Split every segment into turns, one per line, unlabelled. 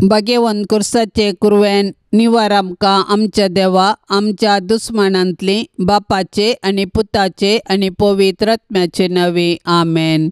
भाग्यवंत कुर्साचे कुरवेन निवार आमकां आमच्या देवा आमच्या दुस्मानांतली बापाचे आनी पुताचे आनी पवित्र आत्म्याचे नांवे आमेन.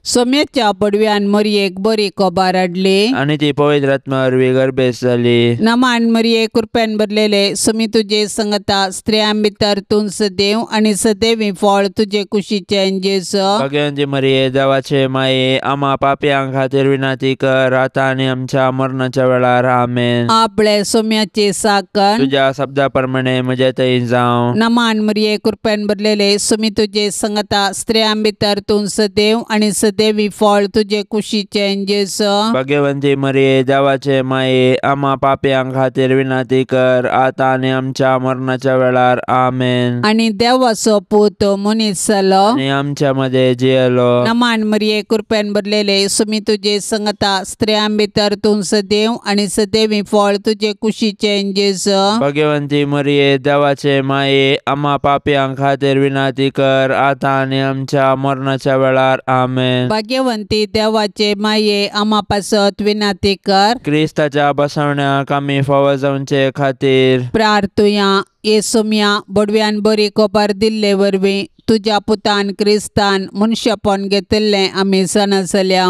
सोम्याच्या पडव्यान मरयेक बरी कोबार हाडली
आनी ती पवित्र आत्म्या वरवीं गर्भेस्त जाली.
नमान मरये कृपेन भरलेले सुमी तुजे संगता स्त्रियां भितर तूं सदैव आनी सदैवी फळ तुजे कुशीचें जेजू.
भाग्यवंती मरिये देवाचे माये आमा पापयां खातीर विनंती कर आतां आनी आमच्या मरणाच्या वेळार आमेन.
आपले सोम्याचे साकन
तुज्या शब्दा प्रमाणे म्हजे थंय जावं.
नमान मरिये कृपेन भरलेले सुमी तुजे संगता स्त्रियां भितर तूं सदैव आनी सदैवी फळ तुजे कुशीचें जेजू.
भाग्यवंती मरिये देवाचे माये आमा पापयां खातीर विनंती कर आतां आनी आमच्या मरणाच्या वेळार आमेन.
आनी देवाचो पूत मनीस जालो
आनी आमच्या मध्ये जियेलो.
नमान मरिये कृपेन भरलेले सुमी तुजे संगता स्त्रियां भितर तूं सदैव आनी सदैवी फळ तुजे कुशीचें जेजू.
भाग्यवंती मरिये देवाचे माये आमा पापयां खातीर विनंती कर आतां आनी आमच्या मरणाच्या वेळार आमेन.
भाग्यवंती देवाचे माये आमा पासत विनंती कर.
क्रिस्ताच्या बसवण्याक आमी फावो जावचे खातीर
प्रार्थुया. ये सोम्या बडव्यान बरी कोबार दिल्ले वरवीं तुज्या पुतान क्रिस्तान मनशापण घेतिल्लें आमी जाणा जाल्या.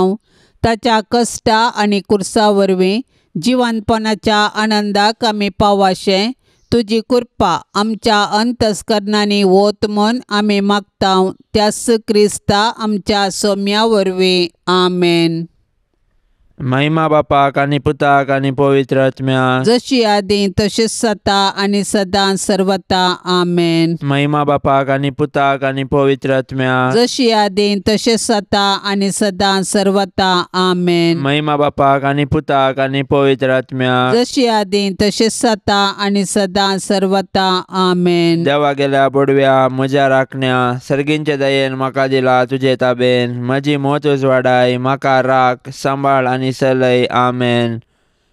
ताच्या कश्टा आनी कुर्सा वरवीं जिवनपणाच्या आनंदाक आमी पावाशें तुजी कृपा आमच्या अंतस्करणांनी वत म्हूण आमी मागता त्याच क्रिस्ता आमच्या सोम्या वरवीं आमेन.
महिमा बापाक आनी पुताक आनी पवित्र आत्म्याक
जशी आदी तशीच सता आनी सदां सर्वता आमेन.
महिमा बापाक आनी पुताक आनी पवित्र आत्म्याक
जशी आदी तशीच सता आनी सदां सर्वता आमेन.
महिमा बापाक आनी पुताक आनी पवित्र आत्म्याक
जशी आदी तशीच सता आनी सदां सर्वता आमेन.
देवा गेल्या बोडव्या म्हज्या राखण्या सर्गींचे दयेन म्हाका दिला तुजे ताबेन म्हजी मोत उजवाडाय म्हाका राख सांबाळ आनी सलय आमेन.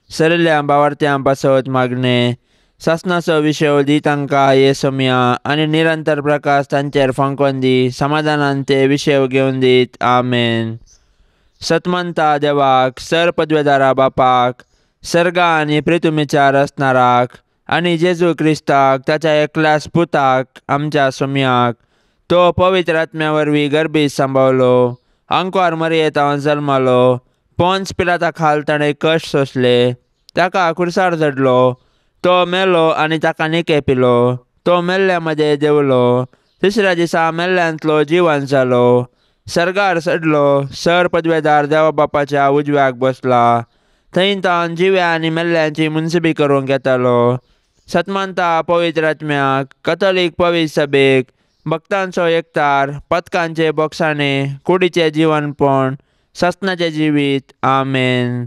सरल्या बावार्थ्यां पासत मागणे सासनाचो विशय दी तांकां ये सोम्या आनी निरंतर प्रकाश तांचेर फांकोन दी समाधानान ते विशय घेवन दीत आमेन. सतमंता देवाक सर पदवेदारा बापाक सर्गा आनी प्रितुमीच्या रचणाराक आनी जेजू क्रिस्ताक ताच्या एकल्याच पुताक आमच्या सोम्याक तो पवित्र आत्म्या वरवीं गर्भीत सांबावलो अंकवार मरयेतावन जल्मालो पोन्स पिलाता खाल ताणें कश्ट सोंसले ताका खुर्सार चडलो तो मेलो आनी ताका निके पिलो तो मेल्ल्या मदें देंवलो तिसऱ्या दिसा मेल्ल्यांतलो जिवन जालो सर्गार चडलो सर पदवेदार देवा बापाच्या उजव्याक बसला थंय तावन जिव्या आनी मेल्ल्यांची मुनसिबी करूंक येतालो. सतमानता पवित्र आत्म्याक कथोलीक पवित्र सभेक भक्तांचो एकतार पदकांचे बोक्साणे कुडीचें जिवनपण सासनाचें जिवीत आमेन.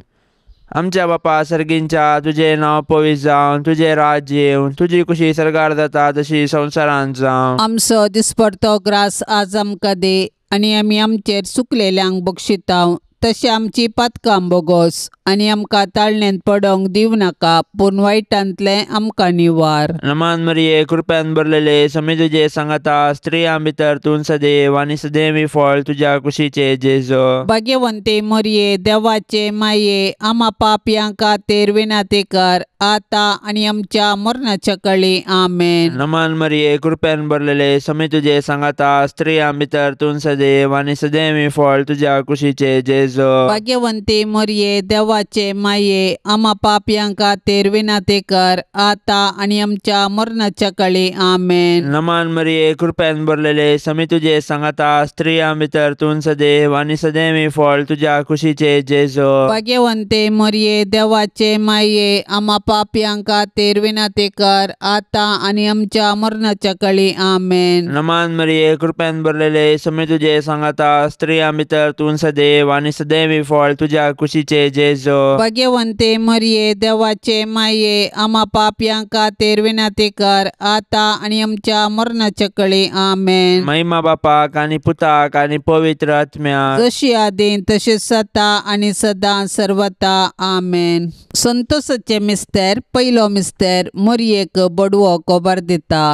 आमच्या बापा सर्गींच्या तुजें नांव पवित्र जावं तुजें राज्य येवं तुजी कुशी सर्गार जाता तशी संवसारांत जावं.
आमचो दिसपडतो ग्रास आज आमकां दी आनी आमी आमचेर चुकलेल्यांक बक्षिताव तशें आमची पातकां बोगोस आनी आमकां ताळण्यांत पडोंक दिवं नाका पूण वायटांतलें आमकां निवार.
नमान मरिये कृपेन भरलेले समी तुजे सांगाता स्त्रियां भितर तूं सदैव आनी सदैवी फळ तुज्या कुशीचे जेजू.
भाग्यवंती मरिये देवाचे माये आमा पापयां खातीर विनंती कर आतां आनी आमच्या मरणाच्या कळी आमेन.
नमान मरिये कृपेन भरलेले समी तुजे सांगाता स्त्रियां भितर तूं सदैव आनी सदैवी फळ तुज्या कुशीचे जेजू.
भाग्यवंती मरिये देवाचे माये आमा पापयां खातीर विनंती कर आतां आनी आमच्या मरणाच्या कळी आमेन.
नमान मरिये कृपेन भरलेले समी तुजे सांगाता स्त्रियां भितर तूं सदैव आनी सदैवी फळ तुज्या कुशीचे जेजू.
भाग्यवंती मरिये देवाचे माये आमा पापयां खातीर विनंती कर आतां आनी आमच्या मरणाच्या कळी आमेन.
नमान मरिये कृपेन भरलेले समी तुजे सांगाता स्त्रियां भितर तूं सदैव आनी सदैवी फळ तुज्या कुशीचे जेजू.
भाग्यवंती मरिये देवाचे माये आमा पापयां खातीर विनंती कर आतां आनी आमच्या मरणाच्या कळी आमेन.
महिमा बापाक आनी पुताक आनी पवित्र आत्म्याक
जशी आदी तशीच सता आनी सदां सर्वता आमेन. संतोषाचे मिस्तेर पयलो मिस्तेर मरियेक बडवो कोबार दिता.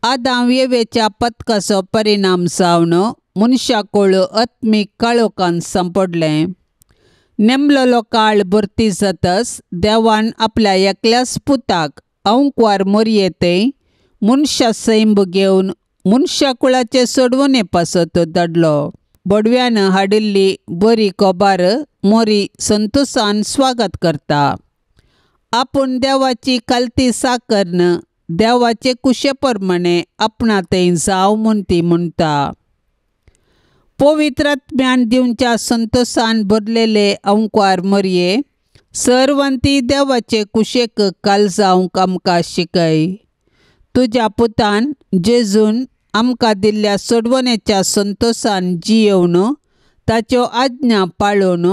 आदाम येवेच्या पथकाचो परिणाम जावन मनशाकूळ आत्मीक काळोखान सांपडलें. नेमलेलो काळ भरती जातच देवान आपल्या एकल्याच पुताक अंकवार मोरयेते मनशा सैंब घेवन मनशा कुळाचे सोडवणे पासत धाडलो. बडव्यान हाडिल्ली बरी खबर मोरी संतोषान स्वागत करता. आपूण देवाची खालती साकरन देवाचे कुशे प्रमाणे आपणा थंय जावं म्हूण ती म्हणटा. पवित्र आत्म्यान दिवच्या संतोषान भरलेले अंकवार मोरये सर्वांती देवाचे कुशेक काल जावंक आमकां शिकय. तुज्या पुतान जेजून आमकां दिल्ल्या सोडवणेच्या संतोषान जियेवन ताच्यो आज्ञा पाळून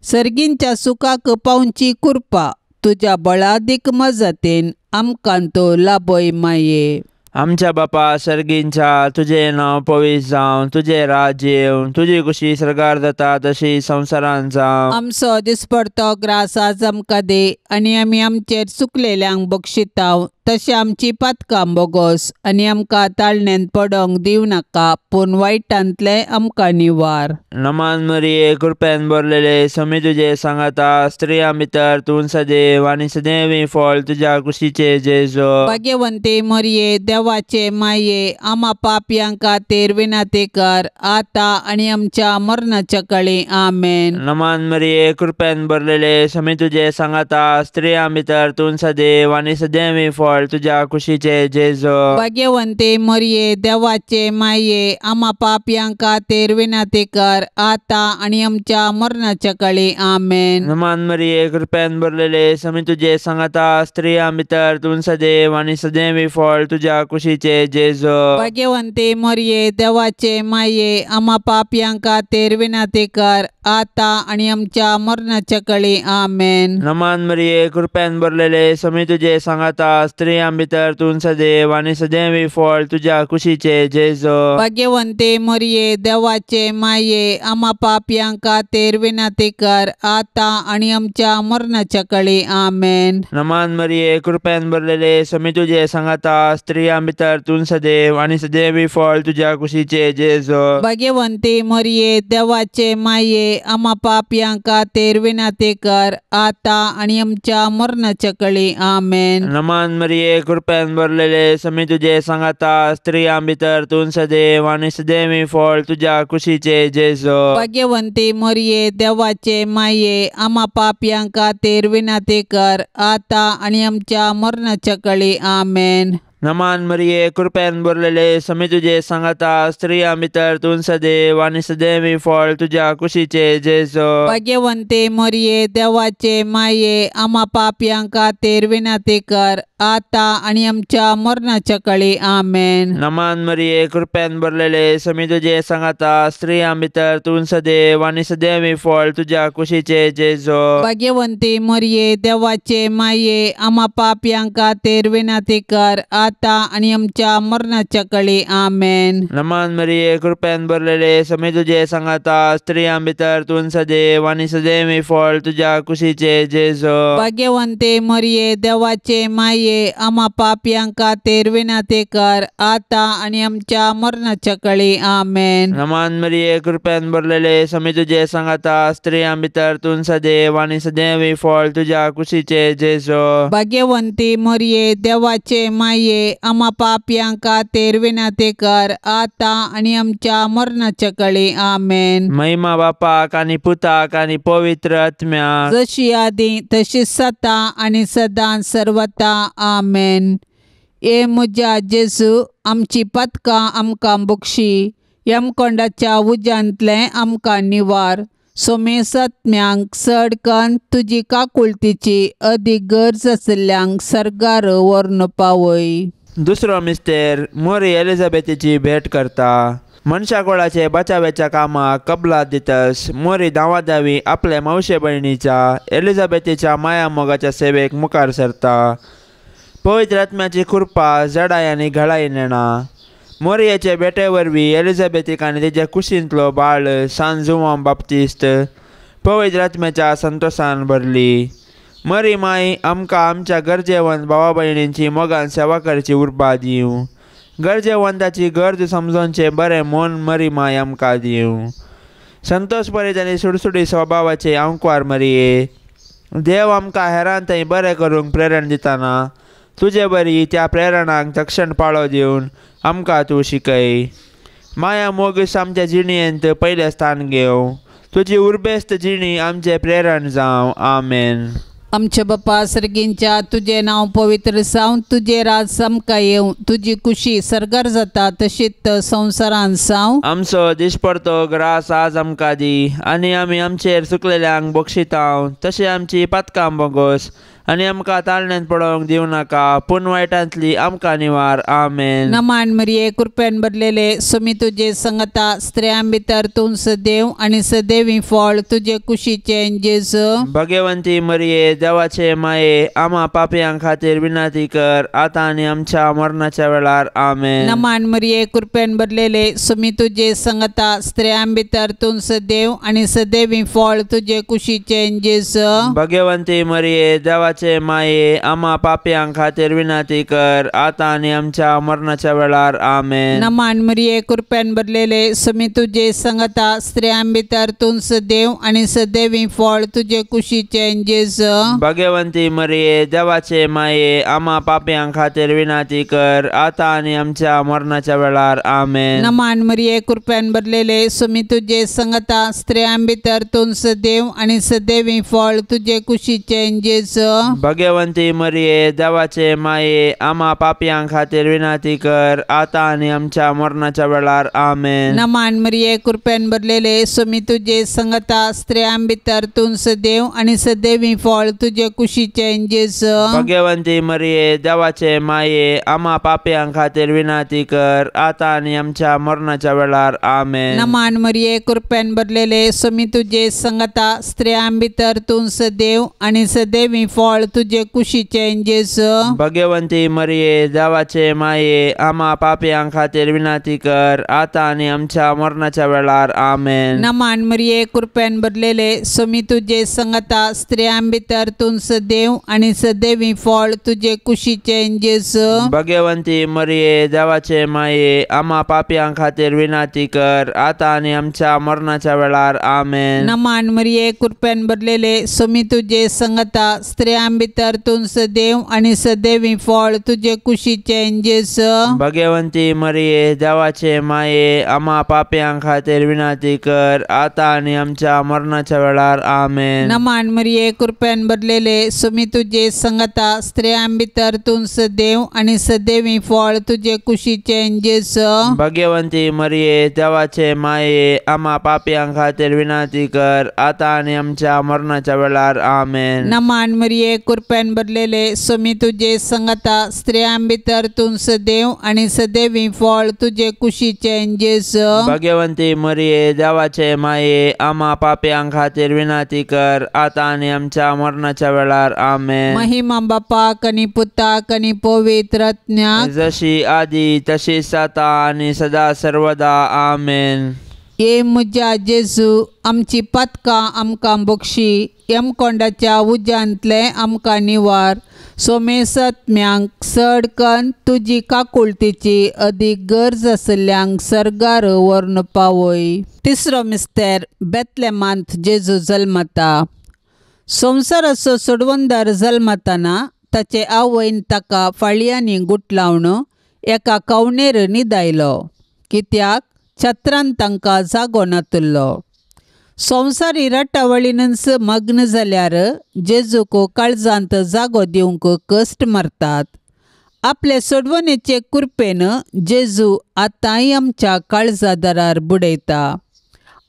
सर्गींच्या सुखाक पावची कृपा तुज्या बळादीक मजतीन आमकां तो लाभय माये.
आमच्या बापा सर्गींच्या तुजें नांव पवित्र जावं, तुजें राज्य येवं, तुजी कुशी सर्गार जाता तशी संवसारांत जावं.
आमचो दिसपडतो ग्रास आज आमकां दी आनी आमी आमचेर चुकलेल्यांक बक्षिताव तशें आमची पातकां बोगोस आनी आमकां ताळण्यांत पडोंक दिवं नाका पूण वायटांतलें आमकां निवार.
नमान मरिये कृपेन भरलेले स्वामी तुजे सांगाता, स्त्रियां भितर तूं सदैव आनी सदैवी फळ तुज्या कुशीचे जेजू.
भाग्यवंती मरिये देवाचे माये आमा पापयां खातीर विनंती कर आतां आनी आमच्या मरणाच्या काळी. आमेन.
नमान मरिये कृपेन भरलेले स्वामी तुजे सांगाता, स्त्रियां भितर तूं सदैव आनी सदैवी फळ तुज्या कुशीचे जेजू.
भाग्यवंती मरिये देवाचे माये आमा पापयां खातीर विनंती कर आतां आनी आमच्या मरणाच्या काळी. आमेन.
नमान मरिये कृपेन भरलेले स्वामी तुजे सांगाता, स्त्रियां भितर तूं सदैव आनी सदैवी फळ तुज्या कुशीचे जेजू.
भाग्यवंती मरिये देवाचे माये आमा पापयां खातीर विनंती कर आतां आनी आमच्या मरणाच्या काळी. आमेन.
नमान मरिये कृपेन भरलेले स्वामी तुजे सांगाता, स्त्रियां भितर तूं सदैव आनी सदैवी फळ तुज्या कुशीचे जेजू.
भाग्यवंती मरिये देवाचे माये आमा पापयां खातीर विनंती कर आतां आनी आमच्या मरणाच्या काळी. आमेन.
नमान मरिये कृपेन भरलेले स्वामी तुजे सांगाता, स्त्रियां भितर तूं सदैव आनी सदैवी फळ तुज्या कुशीचे जेजू.
भाग्यवंती मरिये देवाचे माये आमा पापयां खातीर विनंती कर आतां आनी आमच्या मरणाच्या काळी. आमेन.
नमान मरिये कृपेन भरलेले स्वामी तुजे सांगाता, स्त्रियां भितर तूं सदैव आनी सदैवी फळ तुज्या कुशीचे जेजू.
भाग्यवंती मरिये देवाचे माये आमा पापयां खातीर विनंती कर आतां आनी आमच्या मरणाच्या काळी. आमेन.
नमान मरिये कृपेन भरलेले स्वामी तुजे सांगाता, स्त्रियां भितर तूं सदैव आनी सदैवी फळ तुज्या कुशीचे जेजू.
भाग्यवंती मरिये देवाचे माये आमा पापयां खातीर विनंती कर आतां आनी आमच्या मरणाच्या काळी. आमेन.
नमान मरिये कृपेन भरलेले स्वामी तुजे सांगाता, स्त्रियां भितर तूं सदैव आनी सदैवी फळ तुज्या कुशीचे जेजू.
भाग्यवंती मरिये देवाचे माये आमा पापयां खातीर विनंती कर आतां आनी आमच्या मरणाच्या काळी. आमेन.
नमान मरिये कृपेन भरलेले स्वामी तुजे सांगाता, स्त्रियां भितर तूं सदैव आनी सदैवी फळ तुज्या कुशीचे जेजू.
भाग्यवंती मरिये देवाचे माये आमा पापयां खातीर विनंती कर आतां आनी आमच्या मरणाच्या काळी. आमेन.
नमान मरिये कृपेन भरलेले स्वामी तुजे सांगाता, स्त्रियां भितर तूं सदैव आनी सदैवी फळ तुज्या कुशीचे जेजू.
भाग्यवंती मरिये देवाचे माये आमा पापयां खातीर विनंती कर आतां आनी आमच्या मरणाच्या काळी. आमेन.
महिमा बापाक आनी पुताक आनी पवित्र आत्म्याक,
जशी आदी तशी सता आनी सदां सर्वता. आमेन. ए म्हज्या जेजू आमची पातकां आमकां बक्षी, यमकोंडाच्या उज्यांतलें आमकां निवार, सोमेसात्म्यांक चड कन्न तुजी काकुळतीची अदीक गरज आशिल्ल्यांक सर्गार व्हरून पावय.
दुसरो मिस्तेर मोरी एलिझाबेथीची भेट करता. मनशाकोळाचे बचाव्याच्या कामाक कबलात दितस मोरी धांवाधावी आपल्या मावशे भयणीच्या एलिझाबेथीच्या माया मोगाच्या सेवेक मुखार सरता. पवित्र आत्म्याची कृपा जडाय आनी घळाय नेणा. मोरयेचे भेटे वरवीं एलिझाबेथीक आनी तिच्या कुशींतलो बाळ सान जुवांव बाप्तिस्त पवित्र आत्म्याच्या संतोषान भरली. मरी माई आमकां आमच्या गरजेवंत भावा भयणींची मोगान सेवा करची उर्बा दिवं. गरजेवंताची गरज समजोवचें बरें मन मरी माय आमकां दिवं. संतोष बरें आनी सुडसुडी स्वभावाचे आंकवार मरिये देव आमकां हेरान थंय बरें करूंक प्रेरण दिताना तुजे बरी त्या प्रेरणांक तक्षण पाळो दिवन आमकां तूं शिकय. माया मोगीस आमच्या जिणेंत पयलें स्थान घेवं तुजी उर्बेस्त जिणी आमचें प्रेरण जावं. आमेन.
आमच्या बापा सर्गींच्या तुजें नांव पवित्र जावं तुजें राज आमकां येवं तुजी कुशी सर्गार जाता तशीच संवसारांत जावं.
आमचो दिसपडतो ग्रास आज आमकां दी आनी आमी आमचेर चुकलेल्यांक बक्षितांव तशें आमची पातकां बोगोस आनी आमकां ताळण्यांत पडोवंक दिवं नाका पूण वायटांतली आमकां निवार. आमेन.
नमान मरिये कृपेन भरलेले सुमी तुजे संगता स्त्रियां भितर तूं सदैव आनी सदैवी फळ तुजे कुशीचें जेजू.
भगवंती मरिये देवाचे माये आमा पापयां खातीर विनंती कर आतां आनी आमच्या मरणाच्या वेळार. आमेन.
नमान मरिये कृपेन भरलेले सुमी तुजे संगता स्त्रियां भितर तूं सदैव आनी सदैवी फळ तुजे कुशीचें जेजू.
भगवंती मरिये देवाचे माये आमा पापयां खातीर विनंती कर आतां आनी आमच्या मरणाच्या वेळार. आमेन.
नमान मरिये कृपेन भरलेले सुमी तुजे संगता स्त्रियां भितर तूं सदैव आनी सदैवी फळ तुजे कुशीचें जेजू.
भगवंती मरिये देवाचे माये आमा पापयां खातीर विनंती कर आतां आनी आमच्या मरणाच्या वेळार. आमेन.
नमान मरिये कृपेन भरलेले सुमी तुजे संगता स्त्रियां भितर तूं सदैव आनी सदैवी फळ तुजे कुशीचें जेजू.
भगवंती मरिये देवाचे माये आमा पापयां खातीर विनंती कर आतां आनी आमच्या मरणाच्या वेळार. आमेन.
नमान मरिये कृपेन भरलेले सुमी तुजे संगता स्त्रियां भितर तूं सदैव आनी सदैवी फळ तुजे कुशीचें जेजू.
भगवंती मरिये देवाचे माये आमा पापयां खातीर विनंती कर आतां आनी आमच्या मरणाच्या वेळार. आमेन.
नमान मरिये कृपेन भरलेले सुमी तुजे संगता स्त्रियां भितर तूं सदैव आनी सदैवी फळ तुजे कुशीचें जेजू.
भगवंती मरिये देवाचे माये आमा पापयां खातीर विनंती कर आतां आनी आमच्या मरणाच्या वेळार. आमेन.
नमान मरिये कृपेन भरलेले सुमी तुजे संगता स्त्रियां भितर तूं सदैव आनी सदैवी फळ तुजे कुशीचें जेजू.
भगवंती मरिये देवाचे माये आमा पापयां खातीर विनंती कर आतां आनी आमच्या मरणाच्या वेळार. आमेन.
नमान मरिये कृपेन भरलेले सुमी तुजे संगता स्त्रियां भितर तूं सदैव आनी सदैवी फळ तुजे कुशीचें जेजू.
भगवंती मरिये देवाचे माये आमा पापयां खातीर विनंती कर आतां आनी आमच्या मरणाच्या वेळार. आमेन.
नमान मरिये कृपेन भरलेले सुमी तुजे संगता स्त्रियां भितर तूं सदैव आनी सदैवी फळ तुजे कुशीचें जेजू.
भगवंती मरिये देवाचे माये आमा पापयां खातीर विनंती कर आतां आनी आमच्या मरणाच्या वेळार. आमेन.
नमान मरिये कृपेन भरलेले सुमी तुजे संगता स्त्रियां भितर तूं सदैव आनी सदैवी फळ तुजे कुशीचें जेजू.
भगवंती मरिये देवाचे माये आमा पापयां खातीर विनंती कर आतां आनी आमच्या मरणाच्या वेळार. आमेन.
महिमा बापाक आनी पुताक आनी पवित्र आत्म्याक
जशी आदी तशीच आतां आनी सदा सर्वदा. आमेन.
ये म्हज्या जेजू आमची पातकां आमकां बक्षी यमकोंडाच्या उज्यांतलें आमकां निवार सोमेसत्म्यांक चड कन्न तुजी काकुळतीची अदीक गरज आशिल्ल्यांक सर्गार व्हरून पावय. तिसरो मिस्तेर बेतलेमांत जेजू जल्मता. संवसाराचो सोडवणदार जल्मताना ताचे आवयन ताका फाळयांनी गुटलावन एका कवणेर न्हिदायलो कित्याक छत्रान तांकां जागो नातिल्लो. संवसारी रटावळीनच मग्न जाल्यार जेजूक काळजांत जागो दिवंक कश्ट मारतात. आपले सोडवणेचे कृपेन जेजू आतांय आमच्या काळजा दारार बुडयता.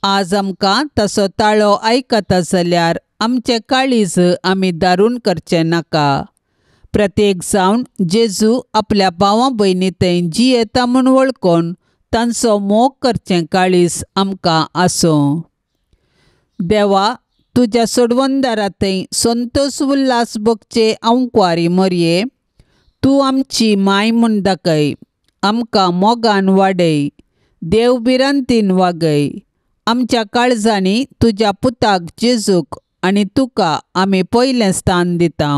आज आमकां तसो ताळो आयकता जाल्यार आमचें काळीज आमी दारून करचें नाका. प्रत्येक जावन जेजू आपल्या भावा भयणी थंय जियेता म्हूण वळखून तांचो मोग करचें काळीज आमकां आसूं. देवा तुज्या सोडवणदारा थंय संतोष उल्हास भोगचे आंकवारी मरये तूं आमची माय म्हूण दाखय. आमकां मोगान वाडय, देव भिरांतीन वागय. आमच्या काळजांनी तुज्या पुताक जेजूक आनी तुका आमी पयलें स्थान दिता.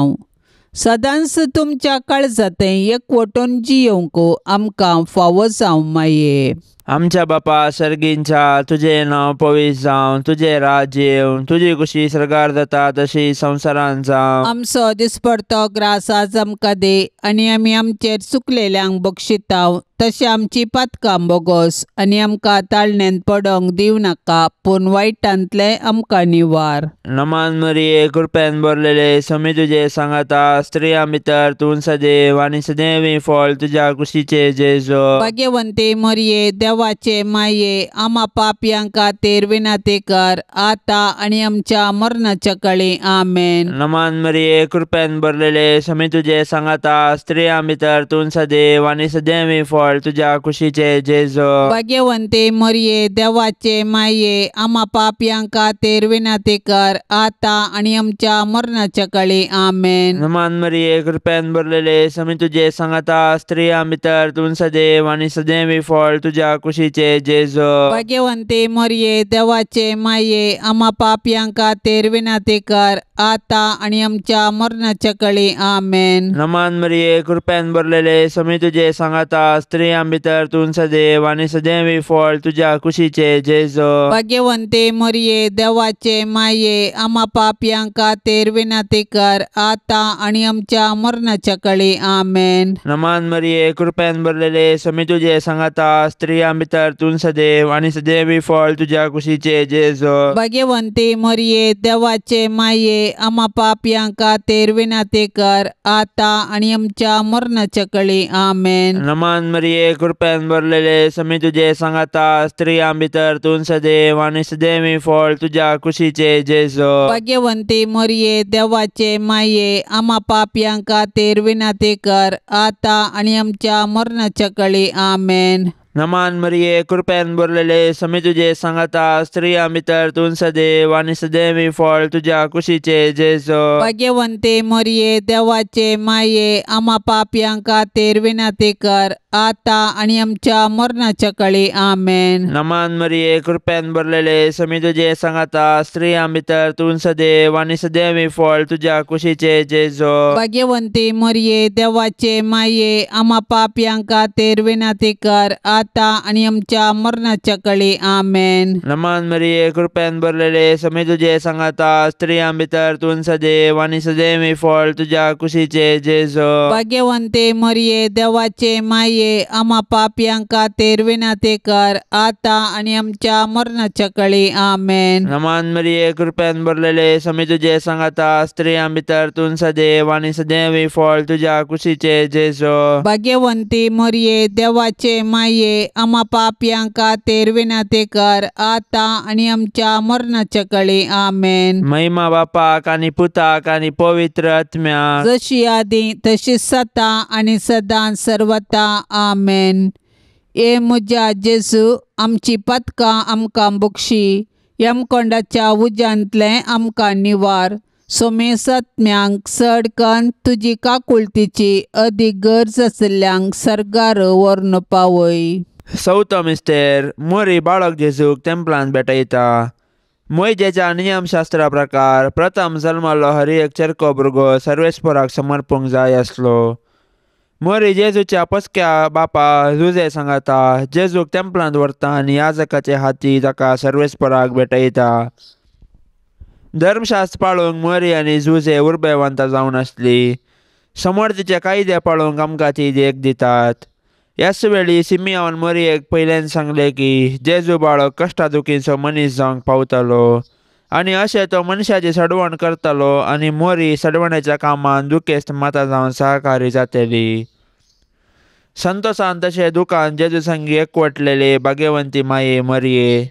सदांच तुमच्या काळजांत एकवटून जियोवंक आमकां फावो जावं माये.
आमच्या बापा सर्गींच्या तुजें नांव पवित्र जावं, तुजें राज्य येवं, तुजी कुशी सर्गार जाता तशी संवसारांत जावं।
आमचो दिसपडतो ग्रास आज आमकां दी आनी आमी आमचेर चुकलेल्यांक बक्षिताव तशें आमची पातकां बोगोस आनी आमकां ताळण्यांत पडोंक दिवं नाका पूण वायटांतलें आमकां निवार।
नमान मरिये कृपेन भरलेले स्वामी तुजे सांगाता, स्त्रियां भितर तूं सदैव आनी सदैवी फळ तुज्या कुशीचे जेजू।
भाग्यवंती मरिये देवाचे माये आमा पापयां खातीर विनंती कर आतां आनी आमच्या मरणाच्या काळी। आमेन।
नमान मरिये कृपेन भरलेले स्वामी तुजे सांगाता, स्त्रियां भितर तूं सदैव आनी सदैवी फळ तुज्या कुशीचे जेजू।
भाग्यवंती मरिये देवाचे माये आमा पापयां खातीर विनंती कर आतां आनी आमच्या मरणाच्या काळी। आमेन।
नमान मरिये कृपेन भरलेले स्वामी तुजे सांगाता, स्त्रियां भितर तूं सदैव आनी सदैवी फळ तुज्या कुशीचे जेजू।
भाग्यवंती मरिये देवाचे माये आमा पापयां खातीर विनंती कर आतां आनी आमच्या मरणाच्या काळी। आमेन।
नमान मरिये कृपेन भरलेले स्वामी तुजे सांगाता, स्त्रियां भितर तूं सदैव आनी सदैवी फळ तुज्या कुशीचे जेजू।
भाग्यवंती मरिये देवाचे माये आमा पापयां खातीर विनंती कर आतां आनी आमच्या मरणाच्या काळी। आमेन।
नमान मरिये कृपेन भरलेले स्वामी तुजे सांगाता, स्त्रियां भितर तूं सदैव आनी सदैवी फळ तुज्या कुशीचे जेजू।
भाग्यवंती मरिये देवाचे माये आमा पापयां खातीर विनंती कर आतां आनी आमच्या मरणाच्या काळी। आमेन।
नमान मरिये कृपेन भरलेले स्वामी तुजे सांगाता, स्त्रियां भितर तूं सदैव आनी सदैवी फळ तुज्या कुशीचे जेजू।
भाग्यवंती मरिये देवाचे माये आमा पापयां खातीर विनंती कर आतां आनी आमच्या मरणाच्या काळी। आमेन।
नमान मरिये कृपेन भरलेले स्वामी तुजे सांगाता, स्त्रियां भितर तूं सदैव आनी सदैवी फळ तुज्या कुशीचे जेजू।
भाग्यवंती मरिये देवाचे माये आमा पापयां खातीर विनंती कर आतां आनी आमच्या मरणाच्या काळी। आमेन।
नमान मरिये कृपेन भरलेले स्वामी तुजे सांगाता, स्त्रियां भितर तूं सदैव आनी सदैवी फळ तुज्या कुशीचे जेजू।
भाग्यवंती मरिये देवाचे माये आमा पापयां खातीर विनंती कर आतां आनी आमच्या मरणाच्या काळी। आमेन।
नमान मरिये कृपेन भरलेले स्वामी तुजे सांगाता, स्त्रियां भितर तूं सदैव आनी सदैवी फळ तुज्या कुशीचे जेजू।
भाग्यवंती मरिये देवाचे माये आमा पापयां खातीर विनंती कर आतां आनी आमच्या मरणाच्या काळी। आमेन।
नमान मरिये कृपेन भरलेले स्वामी तुजे सांगाता, स्त्रियां भितर तूं सदैव आनी सदैवी फळ तुज्या कुशीचे जेजू।
भाग्यवंती मरिये देवाचे माये आमा पापयां खातीर विनंती कर आतां आनी आमच्या मरणाच्या काळी। आमेन।
महिमा बापाक आनी पुताक आनी पवित्र आत्म्याक,
जशी आदी तशी सता आनी सदां सर्वता। आमेन। ए म्हज्या जेजू आमची पातकां आमकां बक्षी, यमकोंडाच्या उज्यांतलें आमकां निवार, सोमेसत्म्यांक चड कन्न तुजी काकुळतीची अदीक गरज आशिल्ल्यांक सर्गार व्हरून पावय।
चवथो मिस्तेर मोरी बाळक जेजूक तेंपलान भेटयता। मोयजेच्या नियमशास्त्रा प्रकार प्रथम जल्मलो हर एक चेरको भुरगो सर्वेस्पराक समर्पूंक जाय आसलो। मोरी जेजूच्या पसक्या बापा जुजे सांगाता जेजूक तेंपलांत व्हरता आनी याजकाचे हाती ताका सर्वेस्पराक भेटयता। धर्मशास्त्र पाळूंक मोरी आनी जुजे उर्बेवंत जावन आसली। समर्थीचे कायदे पाळूंक आमकां ती देख दितात। ह्याच वेळी सिमियान मोरयेक पयल्यान सांगलें की जेजू बाळक कश्टा दुखीचो मनीस जावंक पावतलो आनी अशें तो मनशाची सडवण करतलो आनी मोरी सडवणेच्या कामान दुखेस्त माता जावन सहकारी जातली। संतोसान तशें दुकान जेजू संगी एकवटलेले भाग्यवंती माये मरये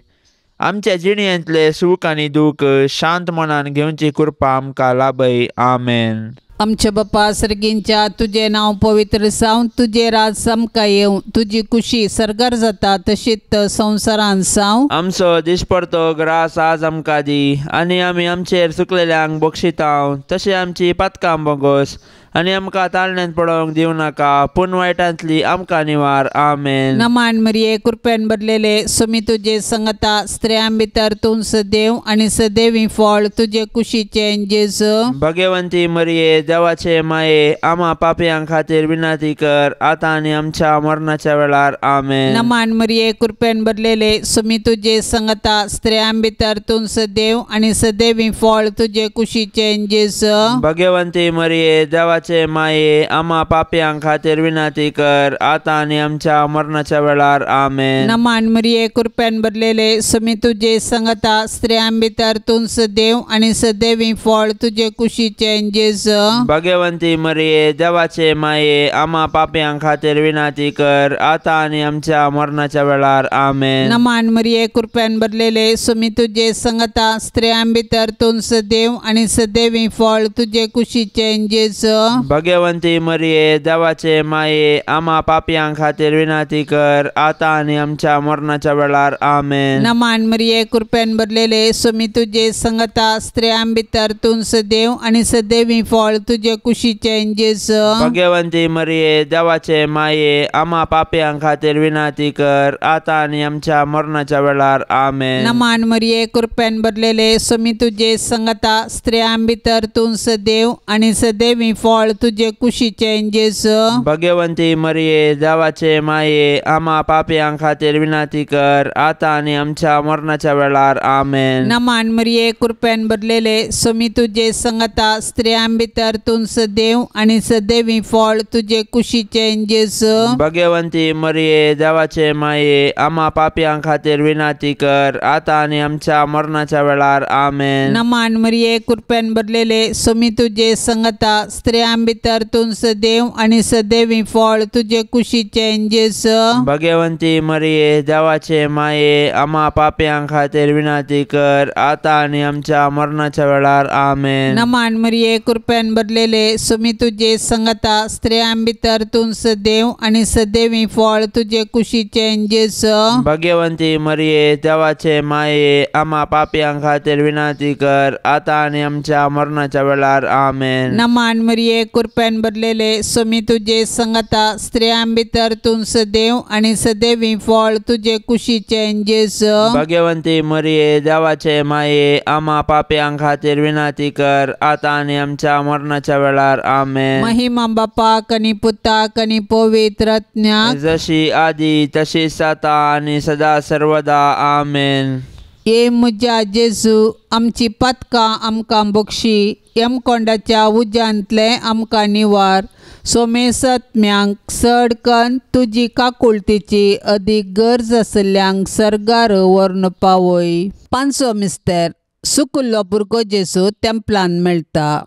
आमच्या जिणेंतले सूख आनी दूख शांत मनान घेवची कृपा आमकां लाभय। आमेन।
आमच्या बापा सर्गींच्या तुजें नांव पवित्र जावं, तुजें राज आमकां येवं, तुजी कुशी सर्गार जाता तशीच संवसारांत जावं।
आमचो दिसपडतो ग्रास आज आमकां दी आनी आमी आमचेर चुकलेल्यांक बक्षितांव तशें आमची पातकां बोगोस आनी आमकां ताळण्यांत पडोवंक दिवं नाका, पूण वायटांतली आमकां निवार. आमेन.
नमान मरिये, कृपेन भरलेले, स्वामी तुजे संगता, स्त्रियां भितर तूं सदैव आनी सदैवी फळ तुजे कुशीचें जेजू.
भगवंती मरिये, देवाचे माये, आमा पापयां खातीर विनंती कर, आतां आनी आमच्या मरणाच्या वेळार. आमेन.
नमान मरिये, कृपेन भरलेले, स्वामी तुजे संगता, स्त्रियां भितर तूं सदैव आनी सदैवी फळ तुजे कुशीचें जेजू.
भगवंती मरिये, देवाचे माये, आमा पापयां खातीर विनंती कर, आतां आनी आमच्या मरणाच्या वेळार. आमेन.
नमान मरिये, कृपेन भरलेले, स्वामी तुजे संगता, स्त्रियां भितर तूं सदैव आनी सदैवी फळ तुजे कुशीचें जेजू.
भगवंती मरिये, देवाचे माये, आमा पापयां खातीर विनंती कर, आतां आनी आमच्या मरणाच्या वेळार. आमेन.
नमान मरिये, कृपेन भरलेले, स्वामी तुजे संगता, स्त्रियां भितर तूं सदैव आनी सदैवी फळ तुजे कुशीचें जेजू.
भगवंती मरिये, देवाचे माये, आमा पापयां खातीर विनंती कर, आतां आनी आमच्या मरणाच्या वेळार. आमेन.
नमान मरिये, कृपेन भरलेले, स्वामी तुजे संगता, स्त्रियां भितर तूं सदैव आनी सदैवी फळ तुजे कुशीचें जेजू.
भगवंती मरिये, देवाचे माये, आमा पापयां खातीर विनंती कर, आतां आनी आमच्या मरणाच्या वेळार. आमेन.
नमान मरिये, कृपेन भरलेले, स्वामी तुजे संगता, स्त्रियां भितर तूं सदैव आनी सदैवी फळ तुजे कुशीचें जेजू.
भगवंती मरिये, देवाचे माये, आमा पापयां खातीर विनंती कर, आतां आनी आमच्या मरणाच्या वेळार. आमेन.
नमान मरिये, कृपेन भरलेले, स्वामी तुजे संगता, स्त्रियां भितर तूं सदैव आनी सदैवी फळ तुजे कुशीचें जेजू.
भगवंती मरिये, देवाचे माये, आमा पापयां खातीर विनंती कर, आतां आनी आमच्या मरणाच्या वेळार. आमेन.
नमान मरिये, कृपेन भरलेले, स्वामी तुजे संगता, स्त्रियां भितर तूं सदैव आनी सदैवी फळ तुजे कुशीचें जेजू.
भगवंती मरिये, देवाचे माये, आमा पापयां खातीर विनंती कर, आतां आनी आमच्या मरणाच्या वेळार. आमेन.
नमान मरिये, कृपेन भरलेले, स्वामी तुजे संगता, स्त्रियां भितर तूं सदैव आनी सदैवी फळ तुजे कुशीचें जेजू.
भगवंती मरिये, देवाचे माये, आमा पापयां खातीर विनंती कर, आतां आनी आमच्या मरणाच्या वेळार. आमेन.
नमान मरिये, कृपेन भरलेले, स्वामी तुजे संगता, स्त्रियां भितर तूं सदैव आनी सदैवी फळ तुजे कुशीचें जेजू.
भगवंती मरिये, देवाचे माये, आमा पापयां खातीर विनंती कर, आतां आनी आमच्या मरणाच्या वेळार. आमेन.
महिमा बापाक आनी पुताक आनी पवित्र आत्म्याक,
जशी आदी तशीच आतां आनी सदा सर्वदा. आमेन.
ये म्हज्या जेजू, आमची पातकां आमकां बक्षी, यमकोंडाच्या उज्यांतलें आमकां निवार, सोमेसत्म्यांक चड कन्न तुजी काकुळतीची अदीक गरज आशिल्ल्यांक सर्गार व्हरून पावय. पांचवो मिस्तेर, सुकुल्लो भुरगो जेजू तेंपलान मेळटा.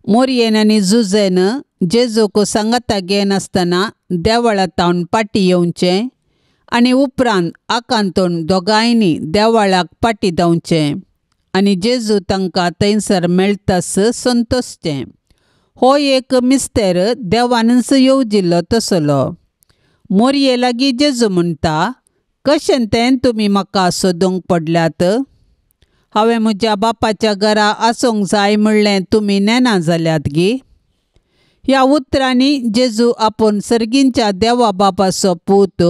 मोरयेन आनी जुजेन जेजूक सांगाता घेनासतना देवळा तावन पाटी येवचें आनी उपरांत आकांतून दोगांयनी देवळाक पाटी धांवचें आनी जेजू तांकां थंयसर मेळटास संतोशचें. हो एक मिस्तेर देवानच येवजिल्लो तसलो. मोरये लागीं जेजू म्हणटा, कशें तें तुमी म्हाका सोदूंक पडल्यात? हांवें म्हज्या बापाच्या घरा आसूंक जाय म्हणलें तुमी नेना जाल्यात गी? ह्या उतरांनी जेजू आपूण सर्गींच्या देवा बापाचो पूत,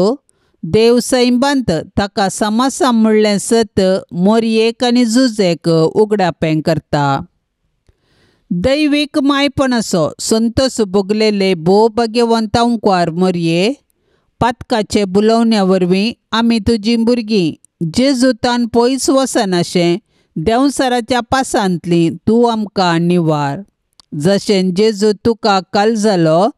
देव सैंबांत ताका समासा म्हणलें सत मोरयेक आनी जुजेक उगडापें करता. दैवीक मायपणाचो संतोस भोगलेले भोव भाग्यवंत अंकवार मोरये, पातकाचे बुलोवण्या वरवीं आमी तुजीं भुरगीं जेजूतान पयस वचनाशें देंवसराच्या पासांतली तूं आमकां निवार. जशें जेजू तुका काल जालो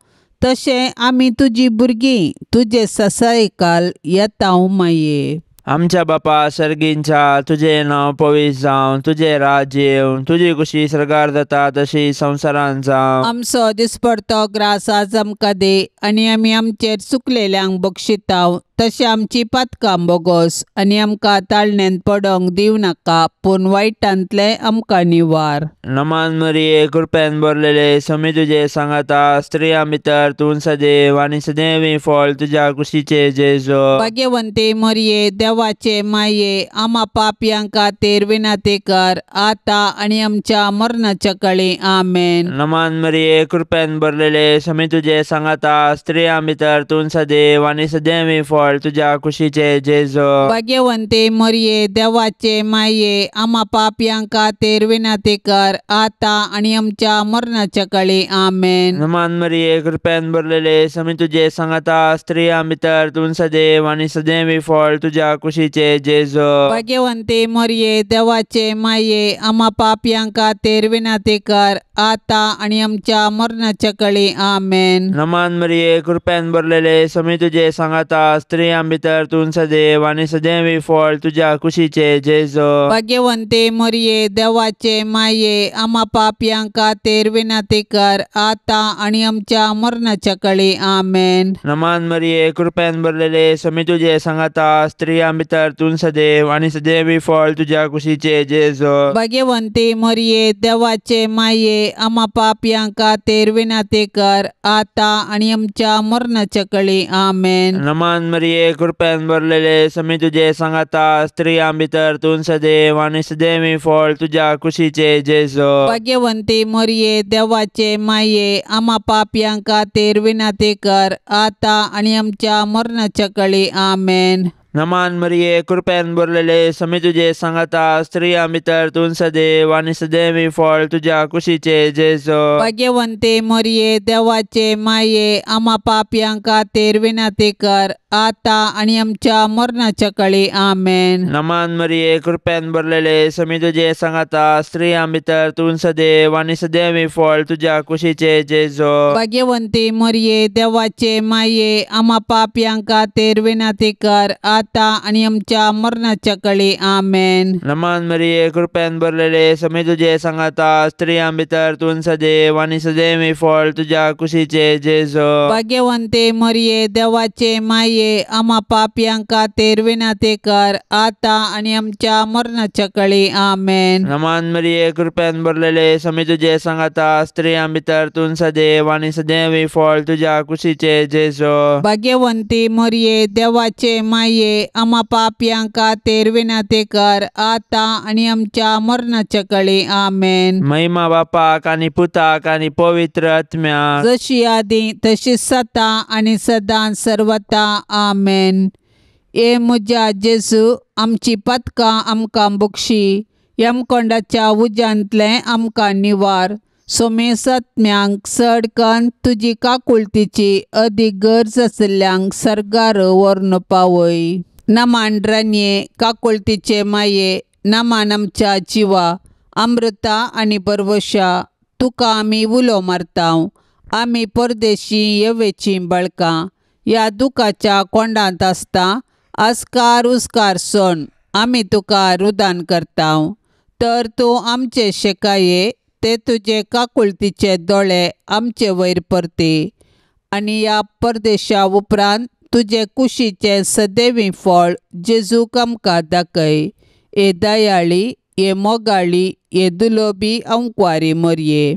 तशें आमी तुजी भुरगीं तुजे ससायकाल येता माये.
आमच्या बापा सर्गींच्या, तुजें नांव पवित्र जावं, तुजें राज्य येवं, तुजी खुशी सर्गार जाता तशी संवसारांत जावं.
आमचो दिसपडतो ग्रास आज आमकां दी आनी आमी आमचेर चुकलेल्यांक बक्षिताव तशें आमची पातकां बोगोस आनी आमकां ताळण्यांत पडोंक दिवं नाका, पूण वायटांतलें आमकां निवार.
नमान मरिये, कृपेन भरलेले, स्वामी तुजे सांगाता, स्त्रियां भितर तूं सदैव आनी सदैवी फळ तुज्या कुशीचें जेजू.
भाग्यवंती मरिये, देवाचे देवाचे माये आमा पापयां खातीर विनंती कर आतां आनी आमच्या मरणाच्या कळी आमेन।
नमान मरिये कृपेन भरलेले समी तुजे सांगाता स्त्रियां भितर तूं सदैव आनी सदैवी फळ तुज्या कुशीचे जेजू।
भाग्यवंती मरिये देवाचे माये आमा पापयां खातीर विनंती कर आतां आनी आमच्या मरणाच्या कळी आमेन।
नमान मरिये कृपेन भरलेले समी तुजे सांगाता स्त्रियां भितर तूं सदैव आनी सदैवी फळ तुज्या कुशीचे जेजू।
भाग्यवंती मरिये देवाचे माये आमा पापयां खातीर विनंती कर आतां आनी आमच्या मरणाच्या कळी आमेन।
नमान मरिये कृपेन भरलेले समी तुजे सांगाता स्त्रियां भितर तूं सदैव आनी सदैवी फळ तुज्या कुशीचे जेजू।
भाग्यवंती मरिये देवाचे माये आमा पापयां खातीर विनंती कर आतां आनी आमच्या मरणाच्या कळी आमेन।
नमान मरिये कृपेन भरलेले समी तुजे सांगाता स्त्रियां भितर तूं सदैव आनी सदैवी फळ तुज्या कुशीचे जेजू।
भाग्यवंती मरिये देवाचे माये आमा पापयां खातीर विनंती कर आतां आनी आमच्या मरणाच्या कळी आमेन।
नमान मरिये कृपेन भरलेले समी तुजे सांगाता स्त्रियां भितर तूं सदैव आनी सदैवी फळ तुज्या कुशीचे जेजू।
भाग्यवंती मरिये देवाचे माये आमा पापयां खातीर विनंती कर आतां आनी आमच्या मरणाच्या कळी आमेन।
नमान मरिये कृपेन भरलेले समी तुजे सांगाता स्त्रियां भितर तूं सदैव आनी सदैवी फळ तुज्या कुशीचे जेजू।
भाग्यवंती मरिये देवाचे माये आमा पापयां खातीर विनंती कर आतां आनी आमच्या मरणाच्या कळी आमेन।
नमान मरिये कृपेन भरलेले समी तुजे सांगाता स्त्रियां भितर तूं सदैव आनी सदैवी फळ तुज्या कुशीचे जेजू।
भाग्यवंती मरिये देवाचे माये आमा पापयां खातीर विनंती कर आतां आनी आमच्या मरणाच्या कळी आमेन।
नमान मरिये कृपेन भरलेले समी तुजे सांगाता स्त्रियां भितर तूं सदैव आनी सदैवी फळ तुज्या कुशीचे जेजू।
भाग्यवंती मरिये देवाचे माये आमा पापयां खातीर विनंती कर आतां आनी आमच्या मरणाच्या कळी आमेन।
नमान मरिये कृपेन भरलेले समी तुजे सांगाता स्त्रियां भितर तूं सदैव आनी सदैवी फळ तुज्या कुशीचे जेजू।
भाग्यवंती मरिये देवाचे माये आमा पापयां खातीर विनंती कर आतां आनी आमच्या मरणाच्या कळी आमेन।
महिमा बापाक आनी पुताक आनी पवित्र आत्म्याक,
जशी आदी तशी सता आनी सदां सर्वता आमेन। ए म्हज्या जेजू आमची पदकां आमकां बक्षी, यमकोंडाच्या उज्यांतलें आमकां निवार, सोमेसत्म्यांक चड कन्न तुजी काकुळतीची अदीक गरज आशिल्ल्यांक सर्गार व्हरून पावय। नमान रानये काकुळतीचे माये, नमान आमच्या जिवा अमृता आनी बरवशा, तुका आमी उलो मारता, आमी परदेशी येवेचीं बळकां ह्या दुखाच्या कोंडांत आसता आस्कार उस्कार सोण आमी तुका रुदान करता, तर तूं आमचे शेकाये ते तुजे काकुळतीचे दोळे आमचे वयर परती आनी ह्या परदेशा उपरांत तुजे कुशीचें सदैवी फळ जेजूक आमकां दाखय। ए दयाळी, ए मोगाळी, ए दुलोबी अंकवारी मरये,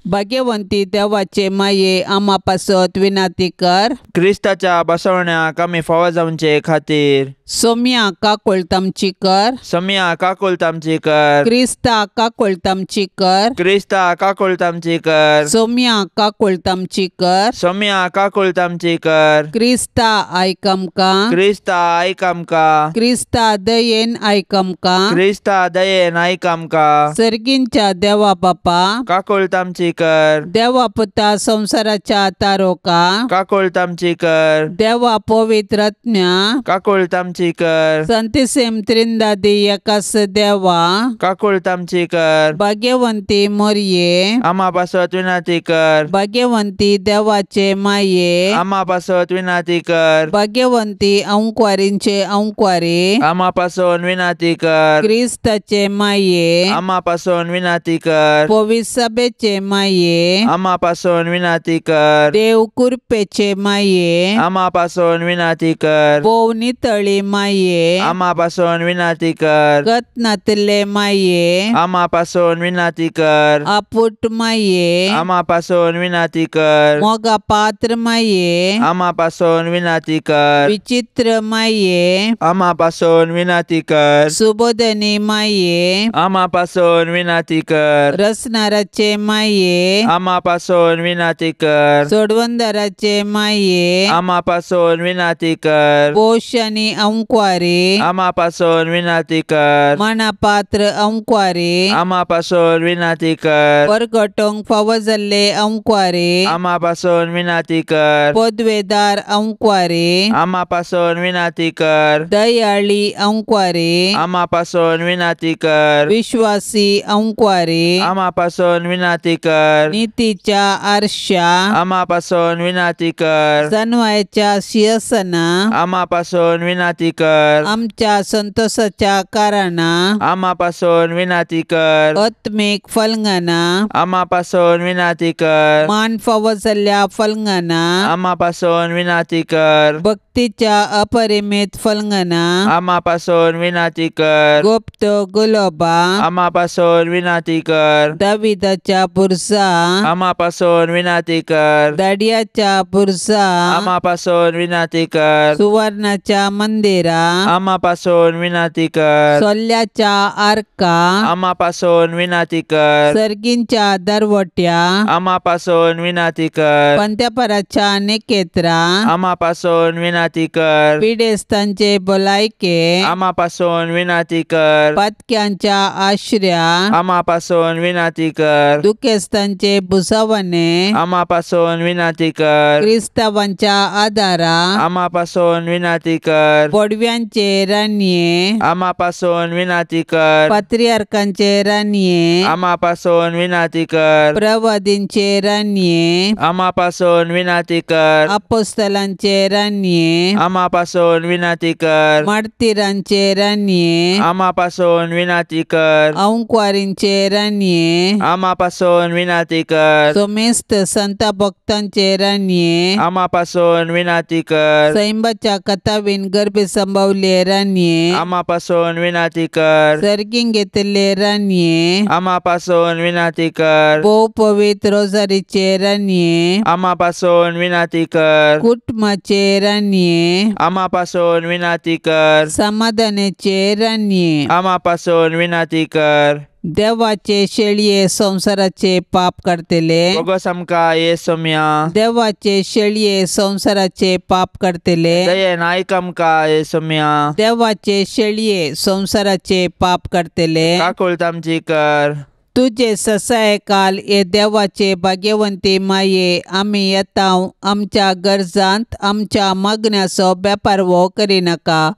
भाग्यवंती देवाचे माये आमा पासत विनंती कर।
क्रिस्ताच्या बसवण्याक आमी फावो जावचे खातीर
सोम्या काकुळट आमची कर,
सोम्या काकुळट आमची कर,
क्रिस्ता काकुळट आमची कर,
क्रिस्ता काकुळट आमची कर,
सोम्या काकुळट आमची कर,
सोम्या काकुळट आमची कर,
क्रिस्ता आयक आमकां,
क्रिस्ता आयक आमकां,
क्रिस्ता दयेन आयक आमकां,
क्रिस्ता दयेन आयक आमकां,
सर्गींच्या देवा बापा
काकुळट आमची कर,
देवा पुता संवसाराच्या तारोका
काकुळट आमची कर,
देवा पवित्र आत्म्या
काकुळट आमची कर,
संतिसेम त्रिंदादी एकास देवा
काकुळट आमची कर,
भाग्यवंती मरये
आमा पासत विनंती कर,
भाग्यवंती देवाचे माये
आमा पासत विनंती कर,
भाग्यवंती अंकवारींचे अंकवारी
आमा पासून विनंती कर,
क्रिस्ताचे माये
आमा पासून विनंती कर,
पवित्र सभेचे माये
आमा पासून विनाती कर।
देव कुरपेचे माये
आमा पासून विनाती कर।
भोव नितळी माये
आमा पासून विनाती कर।
गत नातिल्ले माये
आमा पासून विनाती कर।
आपुट माये
आमा पासून विनाती कर।
मोगा पात्र माये
आमा पासून विनाती कर।
विचित्र माये
आमा पासून विनाती कर।
सुबोधनी माये
आमा पासून विनाती कर।
रसनाराचे माये
आमा पासून विनाती कर।
सोडवंदराचे माये
आमा पासून विनाती कर।
पोश आनी अंकवारी
आमा पासून विनाती कर।
मनापात्र अंकवारी
आमा पासून विनाती कर।
परगटोंक फावो जाल्ले अंकवारी
आमा पासून विनाती कर।
पदवेदार अंकवारी
आमा पासून विनाती कर।
दयाळी अंकवारी
आमा पासून विनाती कर।
विश्वासी अंकवारी
आमा पासून विनाती कर।
नीतीच्या आरशा
आमा पासून विनाती कर।
जनवायच्या शिरसना
आमा पासून विनाती कर।
आमच्या संतोषाच्या कारणा
आमा पासून विनाती कर।
आत्मीक फलंगना
आमा पासून विनाती कर।
मान फावो जाल्ल्या फलंगना
आमा पासून विनाती कर।
भक्तीच्या अपरिमित फलंगना
आमा पासून विनाती कर।
गुप्त गुलोबा
आमा पासून विनाती कर।
दाविदाच्या बुरसा
आमा पासून विनाती कर।
दाडियाच्या बुरसा
आमा पासून विनाती कर।
सुवर्णाच्या मंदिरा
आमा पासून विनाती कर।
सोल्याच्या आरका
आमा पासून विनाती कर।
सर्गींच्या दरवट्या
आमा पासून विनाती कर।
पंत्यापराच्या निकेत्रा
आमा पासून विनाती कर।
पिडेस्तांचे भलायके
आमा पासून विनाती कर।
पातक्यांच्या आश्र्या
आमा पासून विनाती कर।
दुखेस्तांचे भुसावणे
आमा पासून विनाती कर।
क्रिस्तावांच्या आदारा
आमा पासून विनाती कर।
पडव्यांचे राणये
आमा पासून विनाती कर।
पात्रियार्कांचे राणये
आमा पासून विनाती कर।
प्रवादींचे राणये
आमा पासून विनाती कर।
अपोस्तलांचे राणये
आमा पासून विनाती कर।
मार्तीरांचे राणये
आमा पासून विनाती कर।
अंकवारींचे राणये
आमा पासून विनाती कर।
सोमेस्त संत भक्तांचे राणये
आमा पासून विनाती कर।
सैंबाच्या कथावीन गर्भे संभवले राणये
आमा पासून विनाती कर।
सर्गींग घेतिल्ले राणये
आमा पासून विनाती कर।
भोव पवित्र रोजारीचे राणये
आमा पासून विनाती कर।
कुटुंबाचे राणये
आमा पासून विनाती कर।
समाधानाचे राणये
आमा पासून विनाती कर।
देवाचे शेळये संसाराचे पाप करतले
बोगस आमकां ये सोम्या।
देवाचे शेळये संसाराचे पाप करतले
दयेन आयक आमकां ये सोम्या।
देवाचे शेळये संसाराचे पाप करतले
काकुळट आमची कर।
तुजे ससाय काल हे देवाचे भाग्यवंती माये आमी येता आमच्या गरजांत आमच्या मागण्याचो बेपारवो करिनाका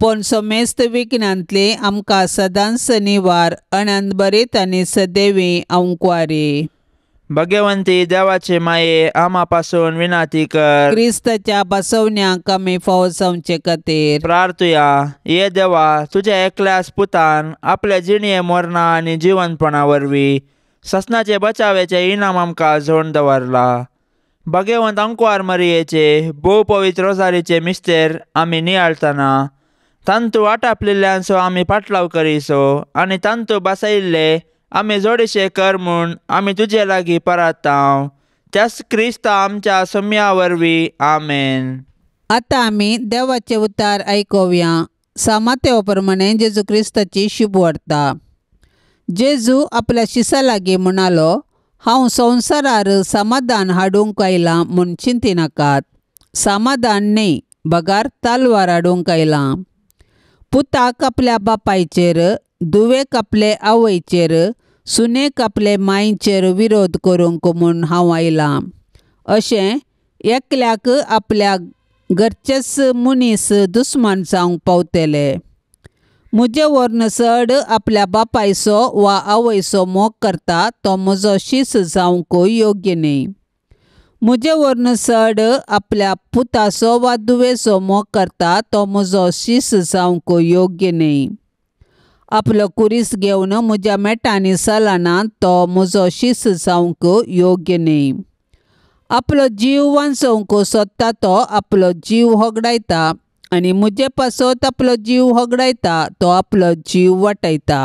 पूण समेस्त विघ्नांतली आमकां सदांच निवार अनंतभरीत आनी सदैवी अंकवारी।
भगवंती देवाचे माये आमा पासून विनाती कर।
क्रिस्ताच्या बसवण्याक आमी फावो जावचे खातीर
प्रार्थुया। ये देवा, तुझ्या एकल्याच पुतान आपल्या जिणये मरणा आनी जिवनपणा वरवीं ससनाचे बचावेचे इनाम आमकां जोडून दवरला। भगवंत अंकवार मरियेचे भोव पवित्र रोजारीचे मिस्तेर आमी नियाळतना तांतू आटापलेल्यांचो आमी पाटलाव करीसो आनी तांतू बसयिल्ले आमी जोडीशे कर म्हूण आमी तुजे लागीं परातांव त्याच क्रिस्ता आमच्या सम्या वरवीं आमेन।
आतां आमी देवाचे उतार आयकुया। सामातेव प्रमाणे जेजू क्रिस्ताची शुभ वार्ता। जेजू आपल्या शिसा लागीं म्हणालो, हांव संवसारार समाधान हाडूंक आयलां म्हूण चिंतिनाकात। समाधान न्ही बगार तालवार हाडूंक आयलां। पुताक आपल्या बापायचेर, धुवेक आपले आवयचेर, सुनेक आपले मांयचेर विरोध करूंक म्हूण हांव आयलां। अशें एकल्याक आपल्या घरचेच मनीस दुस्मान जावंक पावतले। म्हजे वरन चड आपल्या बापायचो वा आवयचो मोग करता तो म्हजो शीस जावंक योग्य न्ही। म्हजे वरन चड आपल्या पुताचो वा धुवेचो मोग करता तो म्हजो शीस जावंक योग्य न्ही। आपलो कुरीस घेवन म्हज्या मेटांनी चलना तो म्हजो शीस जावंक योग्य न्ही. आपलो जीव वांचोवंक सोदता तो आपलो जीव होगडायता आनी म्हजे पासत आपलो जीव होगडायता तो आपलो जीव वाटयता.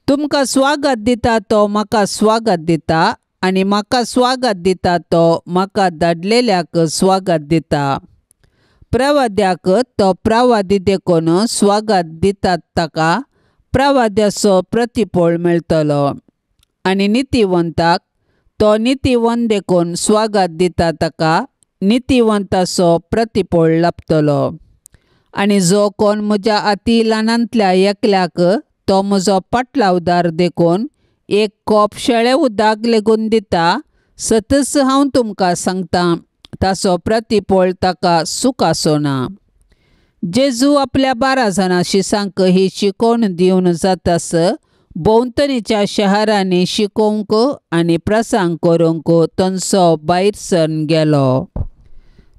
तुमकां स्वागत दिता तो म्हाका स्वागत दिता आनी म्हाका स्वागत दिता तो म्हाका धाडलेल्याक स्वागत दिता. प्रवाद्याक तो प्रवादी देखून स्वागत दितात ताका प्रवाद्याचो प्रतिफळ मेळटलो आनी नितीवंताक तो नितीवंत देखून स्वागत दिता ताका नितीवंताचो प्रतिफळ लाभतलो. आनी जो कोण म्हज्या अती ल्हानांतल्या एकल्याक तो म्हजो पाटलावदार देखून एक कोप शेळे उदक लेगून दिता, सतच हांव तुमकां सांगता ताचो प्रतिफळ ताका सूख आसना. जेजू आपल्या 12 जाणां शिसांक ही शिकवण दिवन जातास भोंवतणीच्या शहरांनी शिकोवंक आनी प्रसंग करूंक तांचो भायर सरून गेलो.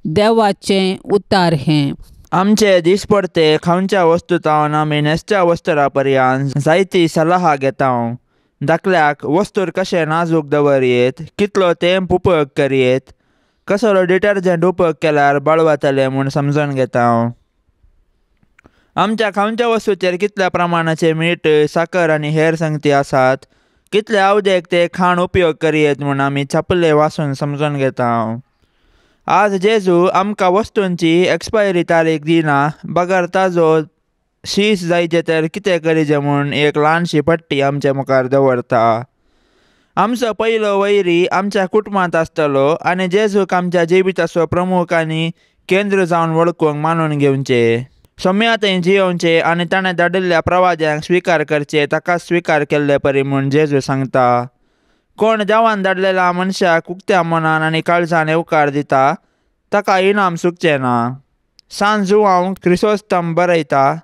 देवाचें उतार हें.
आमचे दिसपडते खावच्या वस्तू तावन आमी न्हेसच्या वस्त्रा पर्यंत जायती सलाहा घेता. धाकल्याक वस्तूर कशें नाजूक दवरयेत, कितलो तेंप उपयोग करयेत, कसलो डिटर्जंट उपयोग केल्यार बाळवातले म्हूण समजून घेता. आमच्या खावच्या वस्तूचेर कितल्या प्रमाणाचे मीठ, साकर आनी हेर संगती आसात, कितले अवदेक ते खाण उपयोग करयेत म्हूण आमी छापले वाचून समजून घेता. आज जेजू आमकां वस्तूंची एक्सपायरी तारीख दिना बगर ताजो शीस जायचे तर कितें करीजे म्हूण एक ल्हानशी पट्टी आमचे मुखार दवरता. आमचो पयलो वैरी आमच्या कुटुंबांत आसतलो आनी जेजूक आमच्या जिविताचो प्रमुख आनी केंद्र जावन वळखूंक मानून घेवचे, सोम्या थंय जियोवचे आनी ताणें धाडिल्ल्या प्रवाद्यांक स्विकार करचे ताका स्विकार केल्ले परी म्हूण जेजू सांगता. कोण देवान धाडलेल्या मनशाक उक्त्या मनान आनी काळजान येवकार दिता ताका इनाम सुकचें ना. सान जुआंव क्रिसोस्तम बरयता,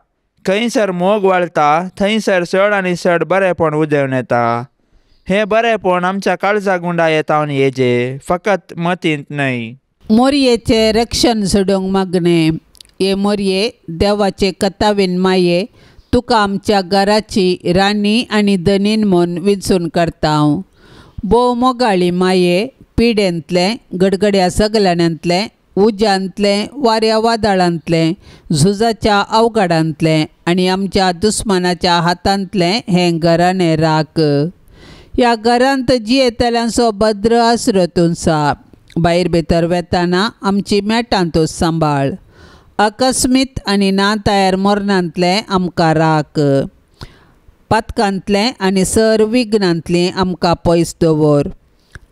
खंयसर मोग वाळटा थंयसर चड आनी चड बरेंपण उदेवन येता. हें बरेंपण आमच्या काळजा गुंडा येतावन येजे, फकत मतींत न्हय.
मोरयेचें रक्षण झडोवंक मागणें. हे मोरये देवाचे कथावीन माये, तुका आमच्या घराची राणी आनी धनीन म्हूण विंचून काडटा. भोव मोगाळी माये, पिडेंतलें, गडगड्या सगळ्यांतलें, उज्यांतलें, वाऱ्या वादळांतलें, झुजाच्या अवघडांतलें आनी आमच्या दुस्मानाच्या हातांतलें हें घराणें राख. ह्या घरांत जियेतल्यांचो भद्र आसरो तुमचा. भायर भितर वेताना आमची मेटां तूं सांबाळ. अकस्मीत आनी ना तयार मरणांतलें आमकां राख. पातकांतलें आनी सर विघ्नांतलें आमकां पयस दवर.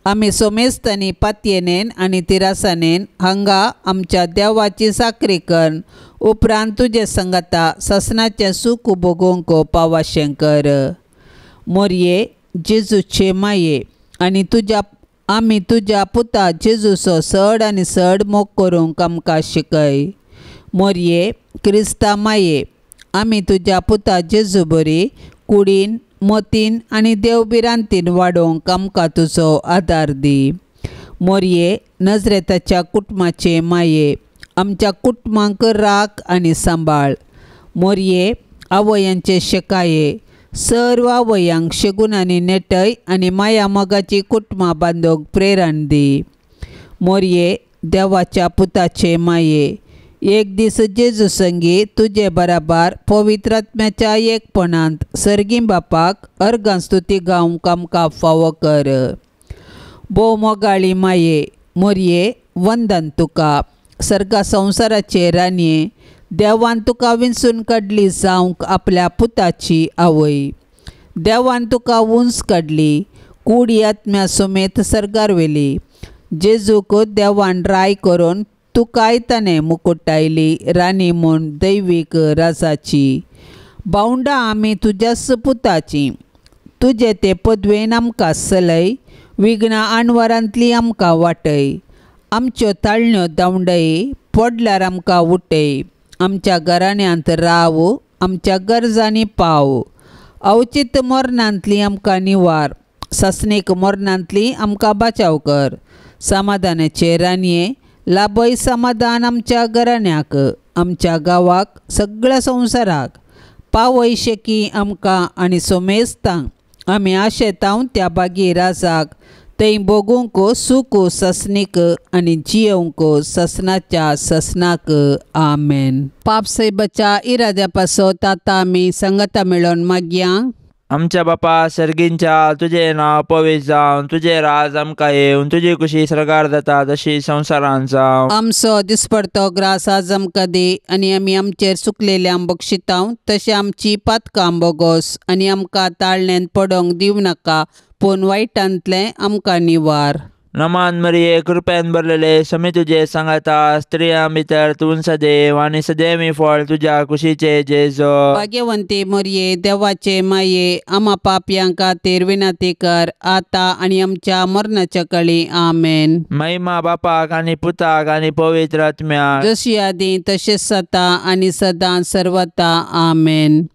आमी सोमेस्तांनी पातयेनेन आनी तिरासानेन हांगा आमच्या देवाची साकरी कर उपरांत तुजे संगता ससनाचें सूख भोगोवंक पावाशें कर. मोरये जेजूचे माये आनी तुज्या आमी तुज्या पुता जेजूचो चड आनी चड मोग करूंक आमकां शिकय. मोरये क्रिस्ता माये आमी तुज्या पुता जेजू बरी कुडीन मतीन आनी देवभिरांतीन वाडोवंक आमकां तुजो आदार दी. मोरये नजरेताच्या कुटुंबाचे माये आमच्या कुटुंबांक राख आनी सांबाळ. मोरये आवयांचे शेकाये सर्व आवयांक शेगुणांनी नेटय आनी माया मोगाची कुटुंबां बांदूंक प्रेरण दी. मोरये देवाच्या पुताचे माये एक दीस जेजू संगी तुजे बराबर पवित्र आत्म्याच्या एकपणांत सर्गी बापाक अर्गां स्तुती गावंक आमकां फावो कर. भोव मोगाळी माये मोरये वंदन तुका. सर्गा संवसाराचे राणये देवान तुका विंचून काडली जावंक आपल्या पुताची आवय. देवान तुका उंच काडली कुडी आत्म्या समेत सर्गार व्हेली. जेजूक देवान राय करून तुकाय ताणें मुकुटायली राणी म्हूण दैवीक राजाची. भावंडां आमी तुज्याच पुताची. तुजे ते पदवेन आमकां सलय विघ्नां आणवारांतली आमकां वाटय. आमच्यो ताळण्यो धांवडय पडल्यार आमकां उठय. आमच्या घराण्यांत राव आमच्या गरजांनी पाव. अवचीत मरणांतली आमकां निवार सासणीक मरणांतली आमकां बाचाव कर. समाधानाचे राणये लाभय समाधान आमच्या घराण्याक आमच्या गांवाक सगळ्या संवसाराक. पावयशे की आमकां आनी सोमेस्तांक आमी आशेतांव त्या बागी राजाक थंय भोगूंक सूख ससनीक आनी जियोवंक ससनाच्या ससनाक. आमेन. पाप साहेबाच्या इराद्या पासत आतां आमी संगता मेळोवन मागया.
आमच्या बापा सर्गींच्या तुजें नांव पवित्र जावन, तुजें राज आमकां येवन, तुजी खुशी सर्गार जाता तशी संवसारांत जावं.
आमचो दिसपडतो ग्रास आज आमकां दी आनी आमी आमचेर चुकलेल्यांक बक्षितांव तशें आमची पातकां बोगोस आनी आमकां ताळण्यांत पडोंक दिवं नाका पूण वायटांतलें आमकां निवार.
नमान मरिये, कृपेन भरलेले, समी तुजे सांगाता, स्त्रियां भितर तूं सदैव आनी सदैवी फळ तुज्या कुशीचे जेजो.
भाग्यवंती मरिये, देवाचे माये, आमा पापयां खातीर विनंती कर आतां आनी आमच्या मरणाच्या कळी. आमेन.
महिमा बापाक आनी पुताक आनी पवित्र आत्म्याक,
जशी आदी तशेंच आतां आनी सदां सर्वता. आमेन.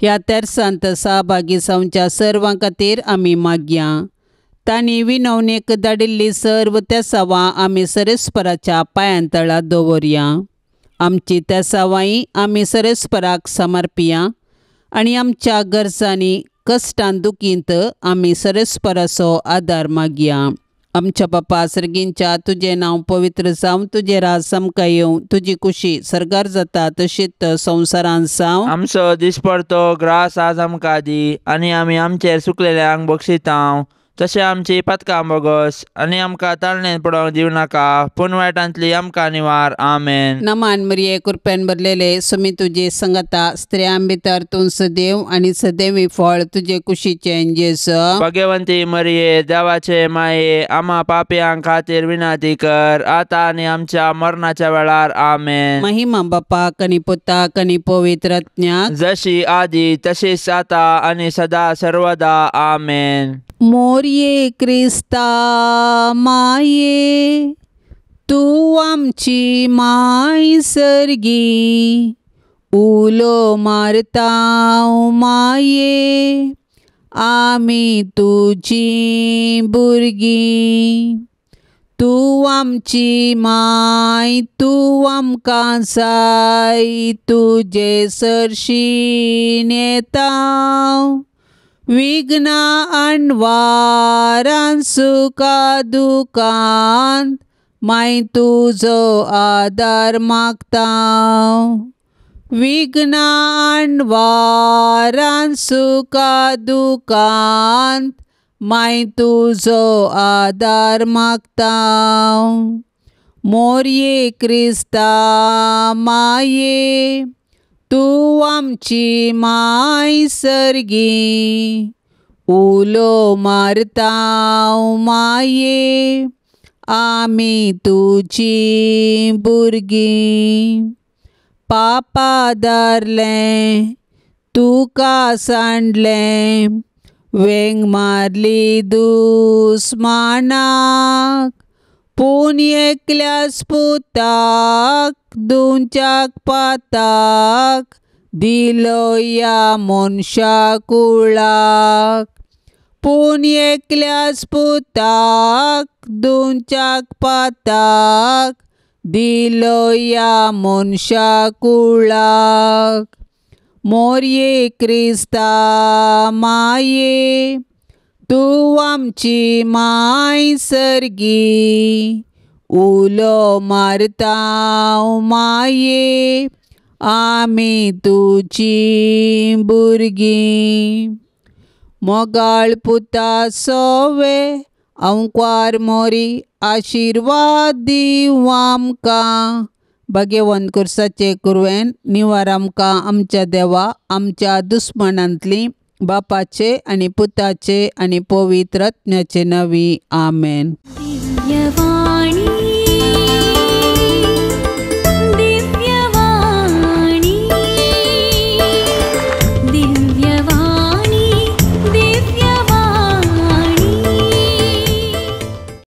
ह्या तेरसांत सहभागी जावच्या सर्वां खातीर आमी मागया. तांणी विनवणेक धाडिल्ली सर्व तेसावां आमी सरेस्पराच्या पांयांतळा दवरया. आमची तेसावांय आमी सरेस्पराक समर्पिया आनी आमच्या गरजांनी कश्टान दुखींत आमी सरेस्पराचो आदार मागया. आमच्या बापा सर्गींच्या तुजें नांव पवित्र जावं, तुजें राज आमकां येवं, तुजी खुशी सर्गार जाता तशीच संवसारांत जावं.
आमचो दिसपडतो ग्रास आज आमकां दी आनी आमी आमचेर चुकलेल्यांक बक्षितांव तशें आमची पातकां बोगस आनी आमकां ताळणेन पडोवंक दिवं नाका पूण वायटांतली आमकां निवार. आमेन.
नमान मरिये, कृपेन भरलेले, सुमी तुजे संगता, स्त्रियां भितर तूं सदैव आनी सदैवी फळ तुजे कुशीचें जेजू.
भाग्यवंती मरिये, देवाचे माये, आमा पापयां खातीर विनंती कर आतां आनी आमच्या मरणाच्या वेळार. आमेन.
महिमा बापाक आनी पुताक आनी पवित्र आत्म्याक,
जशी आदी तशीच आतां आनी सदा सर्वदा. आमेन.
मोरये क्रिस्ता माये, तूं आमची माय सर्गी, उलो मारता माये, आमी तुजी भुरगीं. तूं आमची माय, तूं आमकां जाय, तुजे सरशीं येता विघ्नां अणवारान सुखा दुखान माय तुजो आदार मागता. विघ्नां अणवारान सुखा दुखान माय तुजो आदार मागता. मोरये क्रिस्ता माये, तूं आमची माय सर्गी, उलो मारता माये, आमी तुजी भुरगीं. पापा धरलें तुका सांडलें, वेंग मारली दुस्मानाक, पूण एकल्याच पुताक दुंच्याक पाताक दिलो ह्या मनशा कुळाक. पूण एकल्याच पुताक दुंच्याक पाताक दिलो ह्या मनशा कुळाक. मोरये क्रिस्ता माये, तूं आमची माय सर्गी, उलो मारता माये, आमी तुजी भुरगीं. मोगाळ पुता सोवे अंकवार मोरी, आशिर्वाद दिवं आमकां. भाग्यवंत कुर्साचे कुरवेन निवार आमकां आमच्या देवा, आमच्या दुस्मनांतली, बापाचे आनी पुताचे आनी पवित्र आत्म्याचे नांवी. आमेन.
दिव्यवाणी.